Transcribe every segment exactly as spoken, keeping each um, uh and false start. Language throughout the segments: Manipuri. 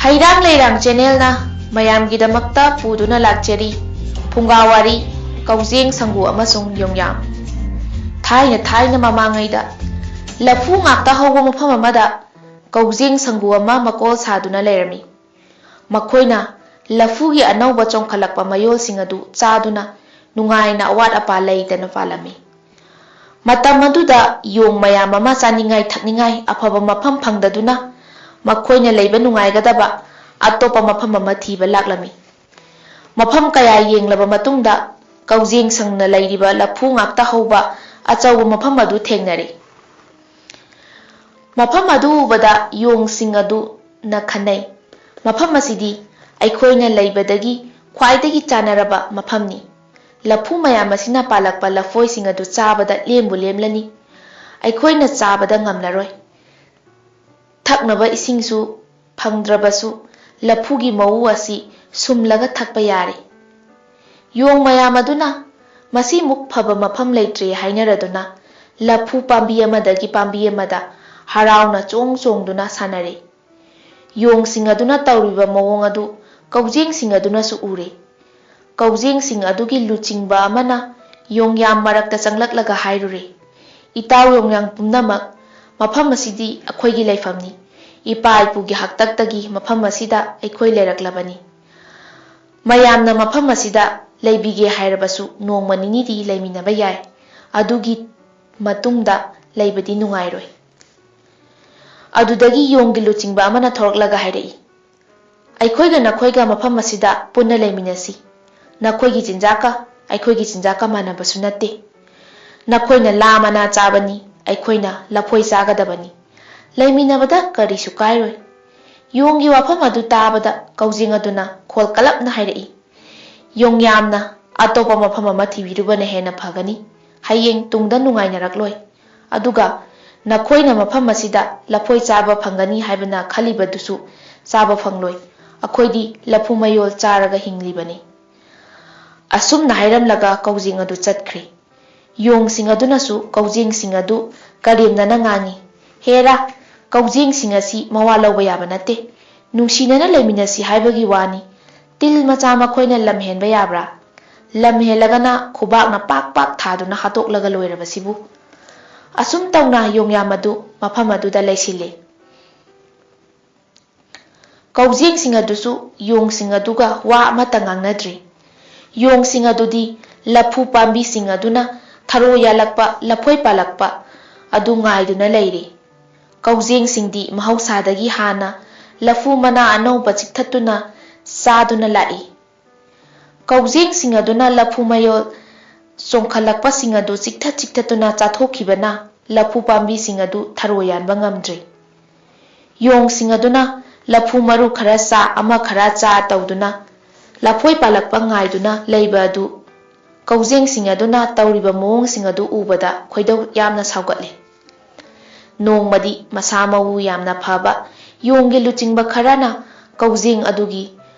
ꯍꯩꯔꯥꯡ ꯂꯩꯔꯥꯡ ꯆꯦꯅꯦꯜꯅ ꯃꯌꯥꯝꯒꯤꯗꯃꯛꯇ ꯄꯨꯗꯨꯅ ꯂꯥꯛꯆꯔꯤ ꯐꯨꯡꯒꯥ ꯋꯥꯔꯤ, ꯀꯧꯖꯦꯡ ꯁꯪꯒꯨ ꯑꯃꯁꯨꯡ ꯌꯣꯡꯌꯥꯝ꯫ ꯊꯥꯏꯅ ꯊꯥꯏꯅ ꯃꯃꯥꯡꯉꯩꯗ ꯂꯐꯨ ꯉꯥꯛꯇ ꯍꯧꯕ ꯃꯐꯝ ꯑꯃꯗ ꯀꯧꯖꯦꯡ ꯁꯪꯒꯨ ꯑꯃ ꯃꯀꯣꯜ ꯁꯥꯗꯨꯅ ꯂꯩꯔꯝꯃꯤ꯫ ꯃꯈꯣꯏꯅ ꯂꯐꯨꯒꯤ ꯑꯅꯧꯕ ꯆꯣꯡꯈꯠꯂꯛꯄ ꯃꯌꯣꯜꯁꯤꯡ ꯑꯗꯨ ꯆꯥꯗꯨꯅ ꯅꯨꯡꯉꯥꯏꯅ ꯑꯋꯥꯠ ꯑꯄꯥ ꯂꯩꯇꯅ ꯄꯥꯜꯂꯝꯃꯤ꯫ ꯃꯇꯝ ꯑꯗꯨꯗ ꯌꯣꯡ ꯃꯌꯥꯝ ꯑꯃ ꯆꯥꯅꯤꯡꯉꯥꯏ ꯊꯛꯅꯤꯡꯉꯥꯏ ꯑꯐꯕ ꯃꯐꯝ ꯐꯪꯗꯗꯨꯅ ꯃꯈꯣꯏꯅ ꯂꯩꯕ ꯅꯨꯡꯉꯥꯏꯒꯗꯕ ꯑꯇꯣꯞꯄ ꯃꯐꯝ ꯑꯃ ꯊꯤꯕ ꯂꯥꯛꯂꯝꯃꯤ꯫ ꯃꯐꯝ ꯀꯌꯥ ꯌꯦꯡꯂꯕ ꯃꯇꯨꯡꯗ ꯀꯧꯖꯦꯡ ꯁꯪꯅ ꯂꯩꯔꯤꯕ ꯂꯐꯨ ꯉꯥꯛꯇ ꯍꯧꯕ ꯑꯆꯧꯕ ꯃꯐꯝ ꯑꯗꯨ ꯊꯦꯡꯅꯔꯦ꯫ ꯃꯐꯝ ꯑꯗꯨ ꯎꯕꯗ ꯌꯣꯡꯁꯤꯡ ꯑꯗꯨꯅ ꯈꯟꯅꯩ, "ꯃꯐꯝ ꯑꯁꯤꯗꯤ ꯑꯩꯈꯣꯏꯅ ꯂꯩꯕꯗꯒꯤ ꯈ꯭ꯋꯥꯏꯗꯒꯤ ꯆꯥꯟꯅꯔꯕ ꯃꯐꯝꯅꯤ꯫ ꯂꯐꯨ ꯃꯌꯥꯝ ꯑꯁꯤꯅ ꯄꯥꯜꯂꯛꯄ ꯂꯐꯣꯏꯁꯤꯡ ꯑꯗꯨ ꯆꯥꯕꯗ ꯂꯦꯝꯕꯨ ꯂꯦꯝꯂꯅꯤ꯫ ꯑꯩꯈꯣꯏꯅ ꯆꯥꯕꯗ ꯉꯝꯂꯔꯣꯏ꯫ ꯊꯛꯅꯕ ꯏꯁꯤꯡꯁꯨ ꯐꯪꯗ꯭ꯔꯕꯁꯨ ꯂꯐꯨꯒꯤ ꯃꯎ ꯑꯁꯤ ꯁꯨꯝꯂꯒ ꯊꯛꯄ ꯌꯥꯔꯦ꯫" ꯌꯣꯡ ꯃꯌꯥꯝ ꯑꯗꯨꯅ ꯃꯁꯤꯃꯨꯛ ꯐꯕ ꯃꯐꯝ ꯂꯩꯇ꯭ꯔꯦ ꯍꯥꯏꯅꯔꯗꯨꯅ ꯂꯐꯨ ꯄꯥꯝꯕꯤ ꯑꯃꯗꯒꯤ ꯄꯥꯝꯕꯤ ꯑꯃꯗ ꯍꯔꯥꯎꯅ ꯆꯣꯡ ꯆꯣꯡꯗꯨꯅ ꯁꯥꯟꯅꯔꯦ꯫ ꯌꯣꯡꯁꯤꯡ ꯑꯗꯨꯅ ꯇꯧꯔꯤꯕ ꯃꯑꯣꯡ ꯑꯗꯨ ꯀꯧꯖꯦꯡꯁꯤꯡ ꯑꯗꯨꯅꯁꯨ ꯎꯔꯦ꯫ ꯀꯧꯖꯦꯡꯁꯤꯡ ꯑꯗꯨꯒꯤ ꯂꯨꯆꯤꯡꯕ ꯑꯃꯅ ꯌꯣꯡꯌꯥꯝ ꯃꯔꯛꯇ ꯆꯪꯂꯛꯂꯒ ꯍꯥꯏꯔꯨꯔꯦ, "ꯏꯇꯥꯎ ꯌꯣꯡꯌꯥꯝ ꯄꯨꯝꯅꯃꯛ, ꯃꯐꯝ ꯑꯁꯤꯗꯤ ꯑꯩꯈꯣꯏꯒꯤ ꯂꯩꯐꯝꯅꯤ꯫ ꯏꯄꯥ ꯏꯄꯨꯒꯤ ꯍꯥꯛꯇꯛꯇꯒꯤ ꯃꯐꯝ ꯑꯁꯤꯗ ꯑꯩꯈꯣꯏ ꯂꯩꯔꯛꯂꯕꯅꯤ꯫ ꯃꯌꯥꯝꯅ ꯃꯐꯝ ꯑꯁꯤꯗ ꯂꯩꯕꯤꯒꯦ ꯍꯥꯏꯔꯕꯁꯨ ꯅꯣꯡꯃ ꯅꯤꯅꯤꯗꯤ ꯂꯩꯃꯤꯟꯅꯕ ꯌꯥꯏ꯫ ꯑꯗꯨꯒꯤ ꯃꯇꯨꯡꯗ ꯂꯩꯕꯗꯤ ꯅꯨꯡꯉꯥꯏꯔꯣꯏ꯫" ꯑꯗꯨꯗꯒꯤ ꯌꯣꯡꯒꯤ ꯂꯨꯆꯤꯡꯕ ꯑꯃꯅ ꯊꯣꯔꯛꯂꯒ ꯍꯥꯏꯔꯛꯏ, "ꯑꯩꯈꯣꯏꯒ ꯅꯈꯣꯏꯒ ꯃꯐꯝ ꯑꯁꯤꯗ ꯄꯨꯟꯅ ꯂꯩꯃꯤꯟꯅꯁꯤ꯫ ꯅꯈꯣꯏꯒꯤ ꯆꯤꯟꯖꯥꯛꯀ ꯑꯩꯈꯣꯏꯒꯤ ꯆꯤꯟꯖꯥꯛꯀ ꯃꯥꯟꯅꯕꯁꯨ ꯅꯠꯇꯦ꯫ ꯅꯈꯣꯏꯅ ꯂꯥ ꯃꯅꯥ ꯆꯥꯕꯅꯤ, ꯑꯩꯈꯣꯏꯅ ꯂꯐꯣꯏ ꯆꯥꯒꯗꯕꯅꯤ꯫ ꯂꯩꯃꯤꯟꯅꯕꯗ ꯀꯔꯤꯁꯨ ꯀꯥꯏꯔꯣꯏ꯫" ꯌꯣꯡꯒꯤ ꯋꯥꯐꯝ ꯑꯗꯨ ꯇꯥꯕꯗ ꯀꯧꯖꯦꯡ ꯑꯗꯨꯅ ꯈꯣꯜ ꯀꯂꯞꯅ ꯍꯥꯏꯔꯛꯏ, "ꯌꯣꯡꯌꯥꯝꯅ ꯑꯇꯣꯞꯄ ꯃꯐꯝ ꯑꯃ ꯊꯤꯕꯤꯔꯨꯕꯅ ꯍꯦꯟꯅ ꯐꯒꯅꯤ꯫ ꯍꯌꯦꯡ ꯇꯨꯡꯗ ꯅꯨꯡꯉꯥꯏꯅꯔꯛꯂꯣꯏ꯫ ꯑꯗꯨꯒ ꯅꯈꯣꯏꯅ ꯃꯐꯝ ꯑꯁꯤꯗ ꯂꯐꯣꯏ ꯆꯥꯕ ꯐꯪꯒꯅꯤ ꯍꯥꯏꯕꯅ ꯈꯜꯂꯤꯕꯗꯨꯁꯨ ꯆꯥꯕ ꯐꯪꯂꯣꯏ꯫ ꯑꯩꯈꯣꯏꯗꯤ ꯂꯐꯨ ꯃꯌꯣꯜ ꯆꯥꯔꯒ ꯍꯤꯡꯂꯤꯕꯅꯤ꯫" ꯑꯁꯨꯝꯅ ꯍꯥꯏꯔꯝꯂꯒ ꯀꯧꯖꯦꯡ ꯑꯗꯨ ꯆꯠꯈ꯭ꯔꯦ꯫ ꯌꯣꯡꯁꯤꯡ ꯑꯗꯨꯅꯁꯨ ꯀꯧꯖꯦꯡꯁꯤꯡ ꯑꯗꯨ ꯀꯔꯦꯝꯅꯅ ꯉꯥꯡꯉꯤ, "ꯍꯦꯔꯥ, ꯀꯧꯖꯦꯡꯁꯤꯡ ꯑꯁꯤ ꯃꯋꯥ ꯂꯧꯕ ꯌꯥꯕ ꯅꯠꯇꯦ꯫ ꯅꯨꯡꯁꯤꯅꯅ ꯂꯩꯃꯤꯟꯅꯁꯤ ꯍꯥꯏꯕꯒꯤ ꯋꯥꯅꯤ꯫ ꯇꯤꯜ ꯃꯆꯥ ꯃꯈꯣꯏꯅ ꯂꯝ ꯍꯦꯟꯕ ꯌꯥꯕ꯭ꯔꯥ? ꯂꯝ ꯍꯦꯜꯂꯒꯅ ꯈꯨꯕꯥꯛꯅ ꯄꯥꯛ ꯄꯥꯛ ꯊꯥꯗꯨꯅ ꯍꯥꯠꯇꯣꯛꯂꯒ ꯂꯣꯏꯔꯕꯁꯤꯕꯨ꯫ ꯑꯁꯨꯝ ꯇꯧꯅ ꯌꯣꯡꯌꯥꯝ ꯑꯗꯨ ꯃꯐꯝ ꯑꯗꯨꯗ ꯂꯩꯁꯤꯜꯂꯤ꯫ ꯀꯧꯖꯦꯡꯁꯤꯡ ꯑꯗꯨꯁꯨ ꯌꯣꯡꯁꯤꯡ ꯑꯗꯨꯒ ꯋꯥ ꯑꯃꯠꯇ ꯉꯥꯡꯅꯗ꯭ꯔꯤ꯫ ꯌꯣꯡꯁꯤꯡ ꯑꯗꯨꯗꯤ ꯂꯐꯨ ꯄꯥꯝꯕꯤꯁꯤꯡ ꯑꯗꯨꯅ ꯊꯔꯣ ꯌꯥꯜꯂꯛꯄ, ꯂꯐꯣꯏ ꯄꯥꯜꯂꯛꯄ ꯑꯗꯨ ꯉꯥꯏꯗꯨꯅ ꯂꯩꯔꯤ꯫ ꯀꯧꯖꯦꯡꯁꯤꯡꯗꯤ ꯃꯍꯧꯁꯥꯗꯒꯤ ꯍꯥꯟꯅ ꯂꯐꯨ ꯃꯅꯥ ꯑꯅꯧꯕ ꯆꯤꯛꯊꯠꯇꯨꯅ ꯆꯥꯗꯨꯅ ꯂꯥꯛꯏ꯫ ꯀꯧꯖꯦꯡꯁꯤꯡ ꯑꯗꯨꯅ ꯂꯐꯨ ꯃꯌꯣꯜ ꯆꯣꯡꯈꯠꯂꯛꯄꯁꯤꯡ ꯑꯗꯨ ꯆꯤꯛꯊꯠ ꯆꯤꯛꯊꯠꯇꯨꯅ ꯆꯥꯊꯣꯛꯈꯤꯕꯅ ꯂꯐꯨ ꯄꯥꯝꯕꯤꯁꯤꯡ ꯑꯗꯨ ꯊꯔꯣ ꯌꯥꯟꯕ ꯉꯝꯗ꯭ꯔꯤ꯫ ꯌꯣꯡꯁꯤꯡ ꯑꯗꯨꯅ ꯂꯐꯨ ꯃꯔꯨ ꯈꯔ ꯆꯥ, ꯑꯃ ꯈꯔ ꯆꯥ ꯇꯧꯗꯨꯅ ꯂꯐꯣꯏ ꯄꯥꯜꯂꯛꯄ ꯉꯥꯏꯗꯨꯅ ꯂꯩꯕ ꯑꯗꯨ ꯀꯧꯖꯦꯡꯁꯤꯡ ꯑꯗꯨꯅ ꯇꯧꯔꯤꯕ ꯃꯑꯣꯡꯁꯤꯡ ꯑꯗꯨ ꯎꯕꯗ ꯈꯣꯏꯗꯧ ꯌꯥꯝꯅ ꯁꯥꯎꯒꯠꯂꯤ꯫ ꯅꯣꯡꯃꯗꯤ ꯃꯁꯥ ꯃꯎ ꯌꯥꯝꯅ ꯐꯕ ꯌꯣꯡꯒꯤ ꯂꯨꯆꯤꯡꯕ ꯈꯔꯅ ꯀꯧꯖꯦꯡ ꯑꯗꯨꯒꯤ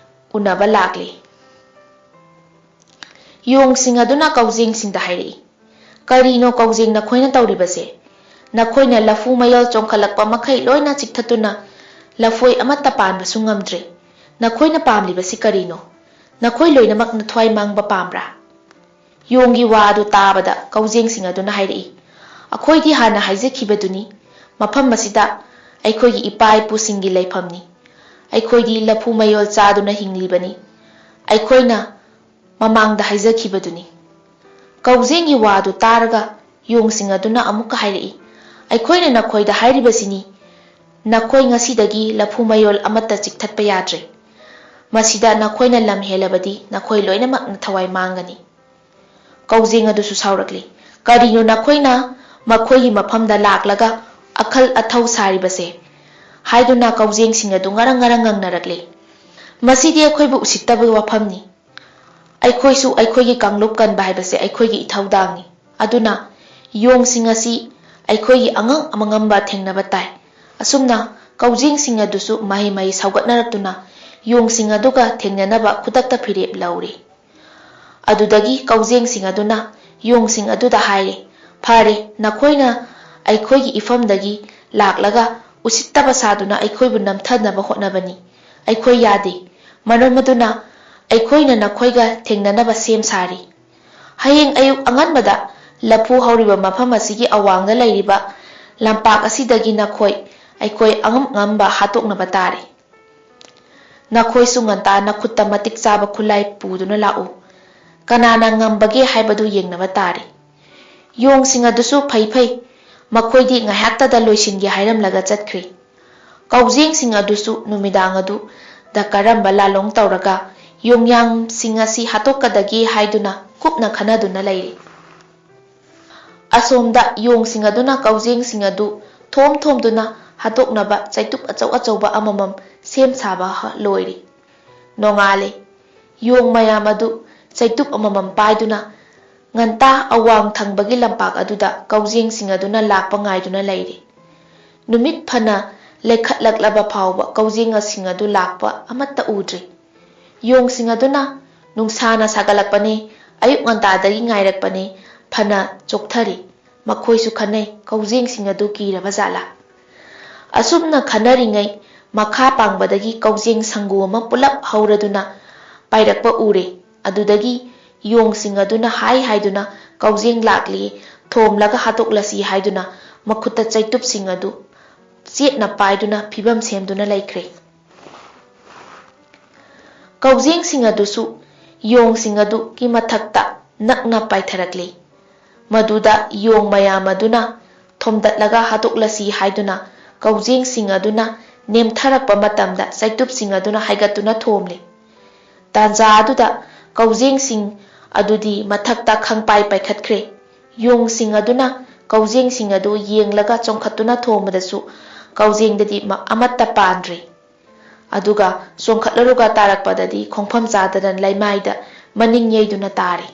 ꯎꯅꯕ ꯂꯥꯛꯂꯤ꯫ ꯌꯣꯡꯁꯤꯡ ꯑꯗꯨꯅ ꯀꯧꯖꯦꯡꯁꯤꯡꯗ ꯍꯥꯏꯔꯛꯏ, "ꯀꯔꯤꯅꯣ ꯀꯧꯖꯦꯡ ꯅꯈꯣꯏꯅ ꯇꯧꯔꯤꯕꯁꯦ? ꯅꯈꯣꯏꯅ ꯂꯐꯨ ꯃꯌꯣꯜ ꯆꯣꯡꯈꯠꯂꯛꯄ ꯃꯈꯩ ꯂꯣꯏꯅ ꯆꯤꯛꯊꯠꯇꯨꯅ ꯂꯐꯣꯏ ꯑꯃꯠꯇ ꯄꯥꯟꯕꯁꯨ ꯉꯝꯗ꯭ꯔꯦ꯫ ꯅꯈꯣꯏꯅ ꯄꯥꯝꯂꯤꯕꯁꯤ ꯀꯔꯤꯅꯣ? ꯅꯈꯣꯏ ꯂꯣꯏꯅꯃꯛ ꯅꯊ꯭ꯋꯥꯏ ꯃꯥꯡꯕ ꯄꯥꯝꯕ꯭ꯔꯥ?" ꯌꯣꯡꯒꯤ ꯋꯥ ꯑꯗꯨ ꯇꯥꯕꯗ ꯀꯧꯖꯦꯡꯁꯤꯡ ꯑꯗꯨꯅ ꯍꯥꯏꯔꯛꯏ, "ꯑꯩꯈꯣꯏꯗꯤ ꯍꯥꯟꯅ ꯍꯥꯏꯖꯈꯤꯕꯗꯨꯅꯤ, ꯃꯐꯝ ꯑꯁꯤꯗ ꯑꯩꯈꯣꯏꯒꯤ ꯏꯄꯥ ꯏꯄꯨꯁꯤꯡꯒꯤ ꯂꯩꯐꯝꯅꯤ꯫ ꯑꯩꯈꯣꯏꯗꯤ ꯂꯐꯨ ꯃꯌꯣꯜ ꯆꯥꯗꯨꯅ ꯍꯤꯡꯂꯤꯕꯅꯤ꯫ ꯑꯩꯈꯣꯏꯅ ꯃꯃꯥꯡꯗ ꯍꯥꯏꯖꯈꯤꯕꯗꯨꯅꯤ꯫" ꯀꯧꯖꯦꯡꯒꯤ ꯋꯥꯗꯨ ꯇꯥꯔꯒ ꯌꯣꯡꯁꯤꯡ ꯑꯗꯨꯅ ꯑꯃꯨꯛꯀ ꯍꯥꯏꯔꯛꯏ, "ꯑꯩꯈꯣꯏꯅ ꯅꯈꯣꯏꯗ ꯍꯥꯏꯔꯤꯕꯁꯤꯅꯤ, ꯅꯈꯣꯏ ꯉꯁꯤꯗꯒꯤ ꯂꯐꯨ ꯃꯌꯣꯜ ꯑꯃꯠꯇ ꯆꯤꯛꯊꯠꯄ ꯌꯥꯗ꯭ꯔꯦ꯫ ꯃꯁꯤꯗ ꯅꯈꯣꯏꯅ ꯂꯝ ꯍꯦꯜꯂꯕꯗꯤ ꯅꯈꯣꯏ ꯂꯣꯏꯅꯃꯛ ꯊꯋꯥꯏ ꯃꯥꯡꯒꯅꯤ꯫" ꯀꯧꯖꯦꯡ ꯑꯗꯨꯁꯨ ꯁꯥꯎꯔꯛꯂꯤ꯫ "ꯀꯔꯤꯅꯣ ꯅꯈꯣꯏꯅ ꯃꯈꯣꯏꯒꯤ ꯃꯐꯝꯗ ꯂꯥꯛꯂꯒ ꯑꯈꯜ ꯑꯊꯧ ꯁꯥꯔꯤꯕꯁꯦ?" ꯍꯥꯏꯗꯨꯅ ꯀꯧꯖꯦꯡꯁꯤꯡ ꯑꯗꯨ ꯉꯔꯪ ꯉꯔꯪ ꯉꯪꯅꯔꯛꯂꯤ꯫ "ꯃꯁꯤꯗꯤ ꯑꯩꯈꯣꯏꯕꯨ ꯎꯁꯤꯠꯇꯕ ꯋꯥꯐꯝꯅꯤ꯫ ꯑꯩꯈꯣꯏꯁꯨ ꯑꯩꯈꯣꯏꯒꯤ ꯀꯥꯡꯂꯨꯞ ꯀꯟꯕ ꯍꯥꯏꯕꯁꯦ ꯑꯩꯈꯣꯏꯒꯤ ꯏꯊꯧꯗꯥꯡꯅꯤ꯫ ꯑꯗꯨꯅ ꯌꯣꯡꯁꯤꯡ ꯑꯁꯤ ꯑꯩꯈꯣꯏꯒꯤ ꯑꯉꯝ ꯑꯉꯝꯕ ꯊꯦꯡꯅꯕ ꯇꯥꯏ꯫" ꯑꯁꯨꯝꯅ ꯀꯧꯖꯦꯡꯁꯤꯡ ꯑꯗꯨꯁꯨ ꯃꯍꯩ ꯃꯍꯩ ꯁꯧꯒꯠꯅꯔꯛꯇꯨꯅ ꯌꯣꯡꯁꯤꯡ ꯑꯗꯨꯒ ꯊꯦꯡꯅꯅꯕ ꯈꯨꯗꯛꯇ ꯐꯤꯔꯦꯞ ꯂꯧꯔꯤ꯫ ꯑꯗꯨꯗꯒꯤ ꯀꯧꯖꯦꯡꯁꯤꯡ ꯑꯗꯨꯅ ꯌꯣꯡꯁꯤꯡ ꯑꯗꯨꯗ ꯍꯥꯏꯔꯦ, "ꯐꯔꯦ, ꯅꯈꯣꯏꯅ ꯑꯩꯈꯣꯏꯒꯤ ꯏꯐꯝꯗꯒꯤ ꯂꯥꯛꯂꯒ ꯎꯁꯤꯠꯇꯕ ꯁꯥꯗꯨꯅ ꯑꯩꯈꯣꯏꯕꯨ ꯅꯝꯊꯅꯕ ꯍꯣꯠꯅꯕꯅꯤ꯫ ꯑꯩꯈꯣꯏ ꯌꯥꯗꯦ꯫ ꯃꯔꯝ ꯑꯗꯨꯅ ꯑꯩꯈꯣꯏꯅ ꯅꯈꯣꯏꯒ ꯊꯦꯡꯅꯅꯕ ꯁꯦꯝ ꯁꯥꯔꯤ꯫ ꯍꯌꯦꯡ ꯑꯌꯨꯛ ꯑꯉꯟꯕꯗ ꯂꯐꯨ ꯍꯧꯔꯤꯕ ꯃꯐꯝ ꯑꯁꯤꯒꯤ ꯑꯋꯥꯡꯗ ꯂꯩꯔꯤꯕ ꯂꯝꯄꯥꯛ ꯑꯁꯤꯗꯒꯤ ꯅꯈꯣꯏ ꯑꯩꯈꯣꯏ ꯑꯉꯝ ꯑꯉꯝꯕ ꯍꯥꯠꯇꯣꯛꯅꯕ ꯇꯥꯔꯦ꯫ ꯅꯈꯣꯏꯁꯨ ꯉꯟꯇꯥ ꯅꯈꯨꯠꯇ ꯃꯇꯤꯛ ꯆꯥꯕ ꯈꯨꯠꯂꯥꯏ ꯄꯨꯗꯨꯅ ꯂꯥꯛꯎ꯫ ꯀꯅꯥꯅ ꯉꯝꯕꯒꯦ ꯍꯥꯏꯕꯗꯨ ꯌꯦꯡꯅꯕ ꯇꯥꯔꯦ꯫ ꯌꯣꯡꯁꯤꯡ ꯑꯗꯨꯁꯨ ꯐꯩ ꯐꯩ, ꯃꯈꯣꯏꯗꯤ ꯉꯥꯏꯍꯥꯛꯇꯗ ꯂꯣꯏꯁꯤꯟꯒꯦ ꯍꯥꯏꯔꯝꯂꯒ ꯆꯠꯈ꯭ꯔꯦ꯫ ꯀꯧꯖꯦꯡꯁꯤꯡ ꯑꯗꯨꯁꯨ ꯅꯨꯃꯤꯗꯥꯡ ꯑꯗꯨꯗ ꯀꯔꯝꯕ ꯂꯥꯂꯣꯡ ꯇꯧꯔꯒ ꯌꯣꯡꯌꯥꯝꯁꯤꯡ ꯑꯁꯤ ꯍꯥꯠꯇꯣꯛꯀꯗꯒꯦ ꯍꯥꯏꯗꯨꯅ ꯀꯨꯞꯅ ꯈꯟꯅꯗꯨꯅ ꯂꯩꯔꯤ꯫ ꯑꯁꯣꯝꯗ ꯌꯣꯡꯁꯤꯡ ꯑꯗꯨꯅ ꯀꯧꯖꯦꯡꯁꯤꯡ ꯑꯗꯨ ꯊꯣꯝ ꯊꯣꯝꯗꯨꯅ ꯍꯥꯠꯇꯣꯛꯅꯕ ꯆꯩꯇꯨꯞ ꯑꯆꯧ ꯑꯆꯧꯕ ꯑꯃꯃꯝ ꯁꯦꯝ ꯁꯥꯕ ꯍ-, ꯂꯣꯏꯔꯤ꯫ ꯅꯣꯡꯉꯥꯜꯂꯦ꯫ ꯌꯣꯡ ꯃꯌꯥꯝ ꯑꯗꯨ ꯆꯩꯇꯨꯞ ꯑꯃꯃꯝ ꯄꯥꯏꯗꯨꯅ ꯉꯟꯇꯥ ꯑꯋꯥꯡ ꯊꯪꯕꯒꯤ ꯂꯝꯄꯥꯛ ꯑꯗꯨꯗ ꯀꯧꯖꯦꯡꯁꯤꯡ ꯑꯗꯨꯅ ꯂꯥꯛꯄ ꯉꯥꯏꯗꯨꯅ ꯂꯩꯔꯤ꯫ ꯅꯨꯃꯤꯠ ꯐꯅ ꯂꯩꯈꯠꯂꯛꯂꯕ ꯐꯥꯎꯕ ꯀꯧꯖꯦꯡꯁꯤꯡ ꯑꯗꯨ ꯂꯥꯛꯄ ꯑꯃꯠꯇ ꯎꯗ꯭ꯔꯤ꯫ ꯌꯣꯡꯁꯤꯡ ꯑꯗꯨꯅ ꯅꯨꯡꯁꯥꯅ ꯁꯥꯒꯠꯂꯛꯄꯅꯤ, ꯑꯌꯨꯛ ꯉꯟꯇꯥꯗꯒꯤ ꯉꯥꯏꯔꯛꯄꯅꯤ, ꯐꯅ ꯆꯣꯛꯊꯔꯤ꯫ ꯃꯈꯣꯏꯁꯨ ꯈꯟꯅꯩ, ꯀꯧꯖꯦꯡꯁꯤꯡ ꯑꯗꯨ ꯀꯤꯔꯕ ꯖꯥꯠꯂꯥ? ꯑꯁꯨꯝꯅ ꯈꯟꯅꯔꯤꯉꯩ ꯃꯈꯥ ꯄꯥꯡꯕꯗꯒꯤ ꯀꯧꯖꯦꯡ ꯁꯪꯒꯨ ꯑꯃ ꯄꯨꯂꯞ ꯍꯧꯔꯗꯨꯅ ꯄꯥꯏꯔꯛꯄ ꯎꯔꯦ꯫ ꯑꯗꯨꯗꯒꯤ ꯌꯣꯡꯁꯤꯡ ꯑꯗꯨꯅ ꯍꯥꯏ ꯍꯥꯏꯗꯨꯅ ꯀꯧꯖꯦꯡ ꯂꯥꯛꯂꯤ, ꯊꯣꯝꯂꯒ ꯍꯥꯠꯇꯣꯛꯂꯁꯤ ꯍꯥꯏꯗꯨꯅ ꯃꯈꯨꯠꯇ ꯆꯩꯇꯨꯞꯁꯤꯡ ꯑꯗꯨ ꯆꯦꯠꯅ ꯄꯥꯏꯗꯨꯅ ꯐꯤꯕꯝ ꯁꯦꯝꯗꯨꯅ ꯂꯩꯈ꯭ꯔꯦ꯫ ꯀꯧꯖꯦꯡꯁꯤꯡ ꯑꯗꯨꯁꯨ ꯌꯣꯡꯁꯤꯡ ꯑꯗꯨꯒꯤ ꯃꯊꯛꯇ ꯅꯛꯅ ꯄꯥꯏꯊꯔꯛꯂꯤ꯫ ꯃꯗꯨꯗ ꯌꯣꯡ ꯃꯌꯥꯝ ꯑꯗꯨꯅ ꯊꯣꯝꯗꯠꯂꯒ ꯍꯥꯠꯇꯣꯛꯂꯁꯤ ꯍꯥꯏꯗꯨꯅ ꯀꯧꯖꯦꯡꯁꯤꯡ ꯑꯗꯨꯅ ꯅꯦꯝꯊꯔꯛꯄ ꯃꯇꯝꯗ ꯆꯩꯇꯨꯞꯁꯤꯡ ꯑꯗꯨꯅ ꯍꯥꯏꯒꯠꯇꯨꯅ ꯊꯣꯝꯂꯤ꯫ ꯇꯥꯟꯖꯥ ꯑꯗꯨꯗ ꯀꯧꯖꯦꯡꯁꯤꯡ ꯑꯗꯨꯗꯤ ꯃꯊꯛꯇ ꯈꯪꯄꯥꯏ ꯄꯥꯏꯈꯠꯈ꯭ꯔꯦ꯫ ꯌꯣꯡꯁꯤꯡ ꯑꯗꯨꯅ ꯀꯧꯖꯦꯡꯁꯤꯡ ꯑꯗꯨ ꯌꯦꯡꯂꯒ ꯆꯣꯡꯈꯠꯇꯨꯅ ꯊꯣꯝꯕꯗꯁꯨ ꯀꯧꯖꯦꯡꯗꯗꯤ ꯃ-, ꯑꯃꯠꯇ ꯄꯥꯟꯗ꯭ꯔꯦ꯫ ꯑꯗꯨꯒ ꯆꯣꯡꯈꯠꯂꯔꯨꯒ ꯇꯥꯔꯛꯄꯗꯗꯤ ꯈꯣꯡꯐꯝ ꯆꯥꯗꯅ ꯂꯩꯃꯥꯏꯗ ꯃꯅꯤꯡ ꯌꯩꯗꯨꯅ ꯇꯥꯔꯦ꯫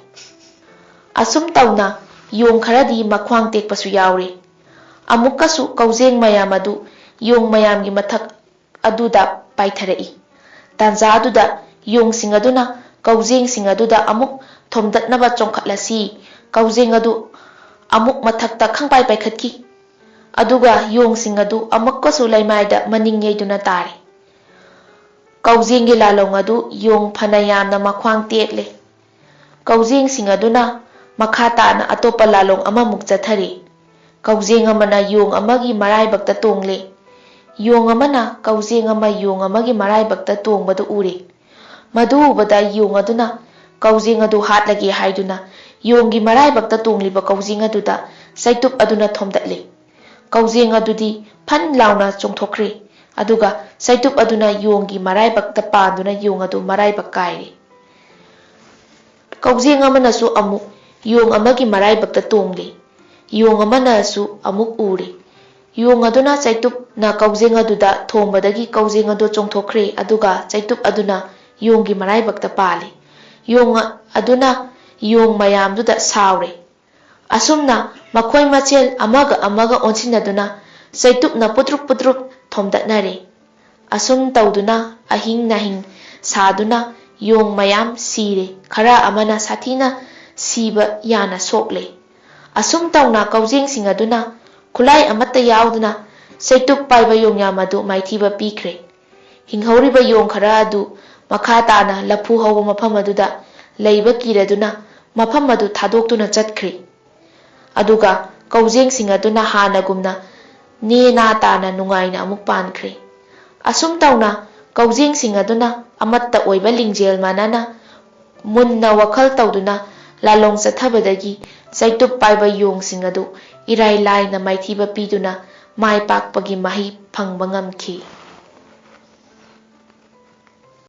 ꯑꯁꯨꯝ ꯇꯧꯅ ꯌꯣꯡ ꯈꯔꯗꯤ ꯃꯈ꯭ꯋꯥꯡ ꯇꯦꯛꯄꯁꯨ ꯌꯥꯎꯔꯦ꯫ ꯑꯃꯨꯛꯀꯁꯨ ꯀꯧꯖꯦꯡ ꯃꯌꯥꯝ ꯑꯗꯨ ꯌꯣꯡ ꯃꯌꯥꯝꯒꯤ ꯃꯊꯛ ꯑꯗꯨꯗ ꯄꯥꯏꯊꯔꯛꯏ꯫ ꯇꯥꯟꯖꯥ ꯑꯗꯨꯗ ꯌꯣꯡꯁꯤꯡ ꯑꯗꯨꯅ ꯀꯧꯖꯦꯡꯁꯤꯡ ꯑꯗꯨꯗ ꯑꯃꯨꯛ ꯊꯣꯝꯗꯠꯅꯕ ꯆꯣꯡꯈꯠꯂꯁꯤ, ꯀꯧꯖꯦꯡ ꯑꯗꯨ ꯑꯃꯨꯛ ꯃꯊꯛꯇ ꯈꯪꯄꯥꯏ ꯄꯥꯏꯈꯠꯈꯤ꯫ ꯑꯗꯨꯒ ꯌꯣꯡꯁꯤꯡ ꯑꯗꯨ ꯑꯃꯨꯛꯀꯁꯨ ꯂꯩꯃꯥꯏꯗ ꯃꯅꯤꯡ ꯌꯩꯗꯨꯅ ꯇꯥꯔꯦ꯫ ꯀꯧꯖꯦꯡꯒꯤ ꯂꯥꯂꯣꯡ ꯑꯗꯨ ꯌꯣꯡ ꯐꯅ ꯌꯥꯝꯅ ꯃꯈ꯭ꯋꯥꯡ ꯇꯦꯛꯂꯦ꯫ ꯀꯧꯖꯦꯡꯁꯤꯡ ꯑꯗꯨꯅ ꯃꯈꯥ ꯇꯥꯅ ꯑꯇꯣꯞꯄ ꯂꯥꯂꯣꯡ ꯑꯃꯃꯨꯛ ꯆꯠꯊꯔꯤ꯫ ꯀꯧꯖꯦꯡ ꯑꯃꯅ ꯌꯣꯡ ꯑꯃꯒꯤ ꯃꯔꯥꯏꯕꯛꯇ ꯇꯣꯡꯂꯦ꯫ ꯌꯣꯡ ꯑꯃꯅ ꯀꯧꯖꯦꯡ ꯑꯃ ꯌꯣꯡ ꯑꯃꯒꯤ ꯃꯔꯥꯏꯕꯛꯇ ꯇꯣꯡꯕꯗꯨ ꯎꯔꯦ꯫ ꯃꯗꯨ ꯎꯕꯗ ꯌꯣꯡ ꯑꯗꯨꯅ ꯀꯧꯖꯦꯡ ꯑꯗꯨ ꯍꯥꯠꯂꯒꯦ ꯍꯥꯏꯗꯨꯅ ꯌꯣꯡꯒꯤ ꯃꯔꯥꯏꯕꯛꯇ ꯇꯣꯡꯂꯤꯕ ꯀꯧꯖꯦꯡ ꯑꯗꯨꯗ ꯆꯩꯇꯨꯞ ꯑꯗꯨꯅ ꯊꯣꯝꯗꯠꯂꯦ꯫ ꯀꯧꯖꯦꯡ ꯑꯗꯨꯗꯤ ꯐꯟ ꯂꯥꯎꯅ ꯆꯣꯡꯊꯣꯛꯈ꯭ꯔꯦ꯫ ꯑꯗꯨꯒ ꯆꯩꯇꯨꯞ ꯑꯗꯨꯅ ꯌꯣꯡꯒꯤ ꯃꯔꯥꯏꯕꯛꯇ ꯄꯥꯟꯗꯨꯅ ꯌꯣꯡ ꯑꯗꯨ ꯃꯔꯥꯏꯕꯛ ꯀꯥꯏꯔꯦ꯫ ꯀꯧꯖꯦꯡ ꯑꯃꯅꯁꯨ ꯑꯃꯨꯛ ꯌꯣꯡ ꯑꯃꯒꯤ ꯃꯔꯥꯏꯕꯛꯇ ꯇꯣꯡꯂꯦ꯫ ꯌꯣꯡ ꯑꯃꯅꯁꯨ ꯑꯃꯨꯛ ꯎꯔꯦ꯫ ꯌꯣꯡ ꯑꯗꯨꯅ ꯆꯩꯇꯨꯞꯅ ꯀꯧꯖꯦꯡ ꯑꯗꯨꯗ ꯊꯣꯝꯕꯗꯒꯤ ꯀꯧꯖꯦꯡ ꯑꯗꯨ ꯆꯣꯡꯊꯣꯛꯈ꯭ꯔꯦ, ꯑꯗꯨꯒ ꯆꯩꯇꯨꯞ ꯑꯗꯨꯅ ꯌꯣꯡꯒꯤ ꯃꯔꯥꯏꯕꯛꯇ ꯄꯥꯜꯂꯦ꯫ ꯌꯣꯡ ꯑꯗꯨꯅ ꯌꯣꯡ ꯃꯌꯥꯝꯗꯨꯗ ꯁꯥꯎꯔꯦ꯫ ꯑꯁꯨꯝꯅ ꯃꯈꯣꯏ ꯃꯁꯦꯜ ꯑꯃꯒ ꯑꯃꯒ ꯑꯣꯟꯁꯤꯟꯅꯗꯨꯅ ꯆꯩꯇꯨꯞꯅ ꯄꯨꯇ꯭ꯔꯨꯞ ꯄꯨꯇ꯭ꯔꯨꯞ ꯊꯣꯝꯗꯠꯅꯔꯦ꯫ ꯑꯁꯨꯝ ꯇꯧꯗꯨꯅ ꯑꯍꯤꯡ ꯅꯥꯍꯤꯡ ꯁꯥꯗꯨꯅ ꯌꯣꯡ ꯃꯌꯥꯝ ꯁꯤꯔꯦ, ꯈꯔ ꯑꯃꯅ ꯁꯥꯊꯤꯅ ꯁꯤꯕ ꯌꯥꯅ ꯁꯣꯛꯂꯦ꯫ ꯑꯁꯨꯝ ꯇꯧꯅ ꯀꯧꯖꯦꯡꯁꯤꯡ ꯑꯗꯨꯅ ꯈꯨꯠꯂꯥꯏ ꯑꯃꯠꯇ ꯌꯥꯎꯗꯅ ꯆꯩꯇꯨꯞ ꯄꯥꯏꯕ ꯌꯣꯡꯌꯥꯝ ꯑꯗꯨ ꯃꯥꯏꯊꯤꯕ ꯄꯤꯈ꯭ꯔꯦ꯫ ꯍꯤꯡꯍꯧꯔꯤꯕ ꯌꯣꯡ ꯈꯔ ꯑꯗꯨ ꯃꯈꯥ ꯇꯥꯅ ꯂꯐꯨ ꯍꯧꯕ ꯃꯐꯝ ꯑꯗꯨꯗ ꯂꯩꯕ ꯀꯤꯔꯗꯨꯅ ꯃꯐꯝ ꯑꯗꯨ ꯊꯥꯗꯣꯛꯇꯨꯅ ꯆꯠꯈ꯭ꯔꯦ꯫ ꯑꯗꯨꯒ ꯀꯧꯖꯦꯡꯁꯤꯡ ꯑꯗꯨꯅ ꯍꯥꯟꯅꯒꯨꯝꯅ ꯅꯦ ꯅꯥ ꯇꯥꯅ ꯅꯨꯡꯉꯥꯏꯅ ꯑꯃꯨꯛ ꯄꯥꯟꯈ꯭ꯔꯦ꯫ ꯑꯁꯨꯝ ꯇꯧꯅ ꯀꯧꯖꯦꯡꯁꯤꯡ ꯑꯗꯨꯅ ꯑꯃꯠꯇ ꯑꯣꯏꯕ ꯂꯤꯡꯖꯦꯜ ꯃꯥꯟꯅꯅ ꯃꯨꯟꯅ ꯋꯥꯈꯜ ꯇꯧꯗꯨꯅ ꯂꯥꯂꯣꯡ ꯆꯠꯊꯕꯗꯒꯤ ꯆꯩꯇꯨꯞ ꯄꯥꯏꯕ ꯌꯣꯡꯁꯤꯡ ꯑꯗꯨ ꯏꯔꯥꯏ ꯂꯥꯏꯅ ꯃꯥꯏꯊꯤꯕ ꯄꯤꯗꯨꯅ ꯃꯥꯏ ꯄꯥꯛꯄꯒꯤ ꯃꯍꯩ ꯐꯪꯕ ꯉꯝꯈꯤ꯫